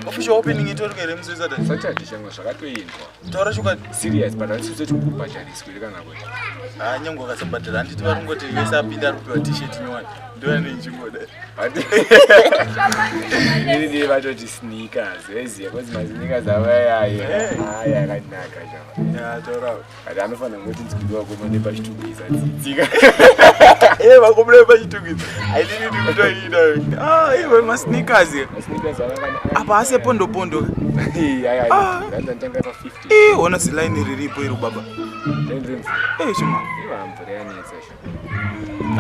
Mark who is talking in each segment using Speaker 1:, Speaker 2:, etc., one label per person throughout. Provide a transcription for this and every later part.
Speaker 1: Official opening itori here musi weSaturday?
Speaker 2: Saturday shamwa zvakatoendwa.
Speaker 1: Taura chokwadi.
Speaker 2: Serious but hatisi kuti kubhadhariswa here kana kuti.
Speaker 1: Ah, nyangwe wakasabhadhara handiti vari kungoti wese apinda ari kupiwa t-shirt nyowani. Ndoyane ichingoda.
Speaker 2: Ini ndiye vatoti sneakers, weziya cause masneakers ava aya aya akanaka chama.
Speaker 1: Ya, taura.
Speaker 2: But anofanira kungoti nzwidwa vakomana nepachitungwiza tsitsika.
Speaker 1: Eh, vakomana vepachitungwiza. Haidini ndikutoida. Ah, iwe masneakers.
Speaker 2: Masneakers akanaka.
Speaker 1: Apa ase pondo pondo.
Speaker 2: Aya
Speaker 1: Ah.
Speaker 2: ndanzandanga pa 50.
Speaker 1: Eh, ona zilaini riripo iro baba.
Speaker 2: Line remvura.
Speaker 1: Eh, chuma.
Speaker 2: Iva mvura yanetsa sha.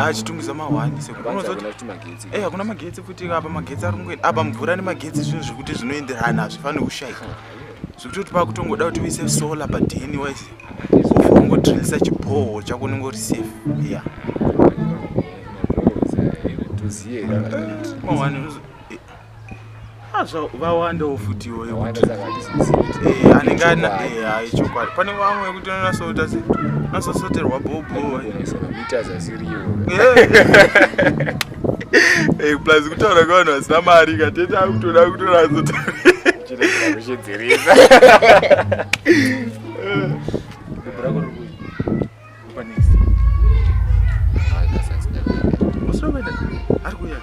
Speaker 1: Ah, chitungwiza mahwani sekuru.
Speaker 2: Kwanza
Speaker 1: Unozoti
Speaker 2: hakuna kuti magetsi.
Speaker 1: Eh, hakuna magetsi futi apa magetsi ari kungoenda. Apa mvura nemagetsi zvinhu zvekuti zvinoenderana hazvifaniri kushaika. Zvekutoti pakutongoda kuti uise solar padheni waise. Ufa wangodrillisa chibhoho chako unenge uri safe. Yeah.
Speaker 2: Toziye kana kuti
Speaker 1: Mahwani unozo- eh. Ah, vawandawo futi iwoyo
Speaker 2: wanda
Speaker 1: kuti
Speaker 2: saka hatizivi kuti
Speaker 1: Eh, anenge ana eh, hayi chokwadi pane vamwe vekuti unonasota se unasosoterwa bhobho
Speaker 2: kuisa mameters asiriwo.
Speaker 1: Eh, plus kutaura kwevanhu vasina mari katete akutoda kutonazotaura
Speaker 2: Chirega kushedzeresa.
Speaker 1: Ari kuuya.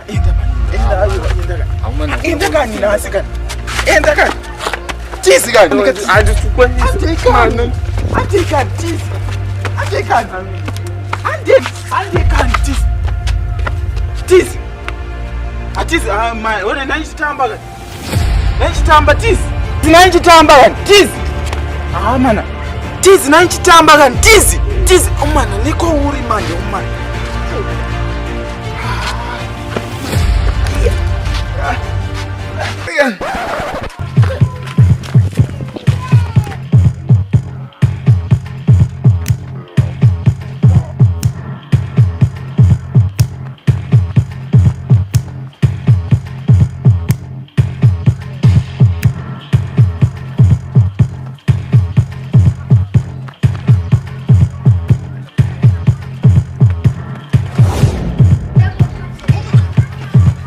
Speaker 1: Enda pani, enda ayo, enda kani. Enda kani nhasi kani. Enda kani. Tizi kani. Andei kani. Andei kani, tizi. Andei kani. Andei, andei kani, tizi. Tizi. Atizi, ah, mai, one naichitamba kani. Naichitamba tizi. Naichitamba kani, tizi. Ah, mana. Tizi naichitamba kani, tizi. Tizi, umana, niko uri manje, umana.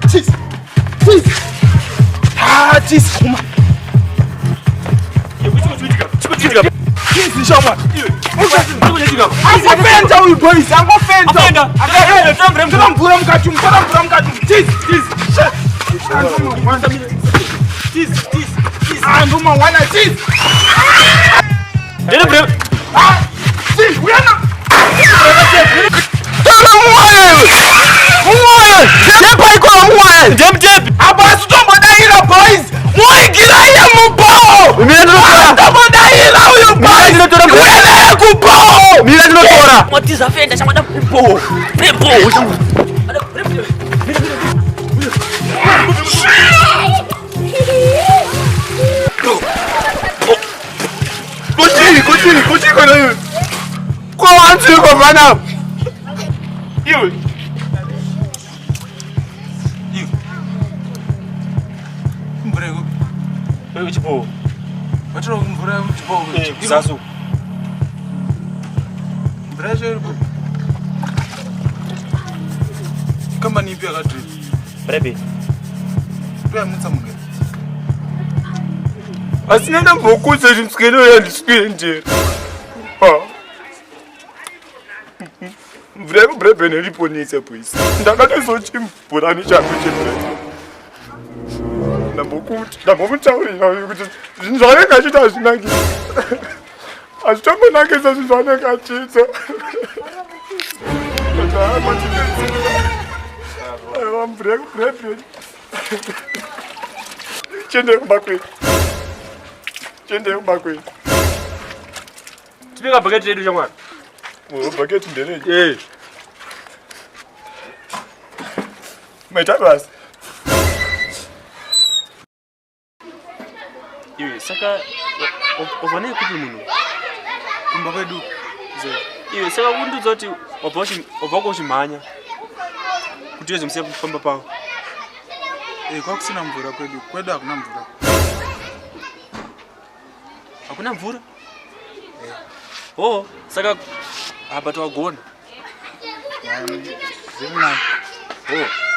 Speaker 1: Tizi. Tizi. Ah, tizi, kuma. Tizi, shama. Angofenda uyu boys, angofenda. Tora mvura mukati umu, tora mvura mukati umu. Tizi, tizi. Tizi, tizi, tizi. Ah, ndomawana tizi. Ah, tizi, uyana. Tora mumwayo. Mumwayo. Tepa ikora mumwayo.
Speaker 3: Ndemtepi.
Speaker 1: Apa asitombodayira boys. Muigira iye mubhoho. Asitombodayira uyu boys. Uya naye kubhoho.
Speaker 3: Mira ndinotora.
Speaker 4: Matiza fenda shamada bo. Rembo.
Speaker 2: Kuchii, kuchii, kuchii kona iwe. Kwa wanzi kwa mwana. Iwe.
Speaker 1: Mvura yekupi?
Speaker 3: Wewe chipo.
Speaker 1: Watora mvura yekuchibhoho.
Speaker 3: Eh, kuzasu.
Speaker 1: Mvura yacho iri kupi? Kambani ipi yakadrip?
Speaker 3: Brebe.
Speaker 1: Toyamutsa mugero.
Speaker 2: Asina ndambokudza kuti mswero yandiswendera. Mvura yekuBreben iriponesa boys. Ndakatozochibhorani chako cheBreben. Ndambokuti, ndambomutaurira uyu kuti zvinhu zvaanenge achiita hazvinakisi. Hazvitombonakisa zvinhu zvaanenge achiita. But haambochipedzera. Aiwa mvura yekuBreben. Chiendei kumba kwenyu. Chiendei kumba kwenyu.
Speaker 3: Tipika bucket redu shamwari.
Speaker 2: Oh, bhaketi nderenyu.
Speaker 3: Eh.
Speaker 2: Maita basa.
Speaker 3: Iwe saka wabva nei kupi munhu?
Speaker 1: Kumba kwedu.
Speaker 3: Iwe saka kundiudza kuti wabva kuchimhanya. Kuti uzomusiya kufamba pavo.
Speaker 1: Eh, kwakusina mvura kwedu. Kwedu hakuna mvura.
Speaker 3: Hakuna mvura? Oh, saka apa tawagona.
Speaker 5: Zviri nani.
Speaker 3: Oh.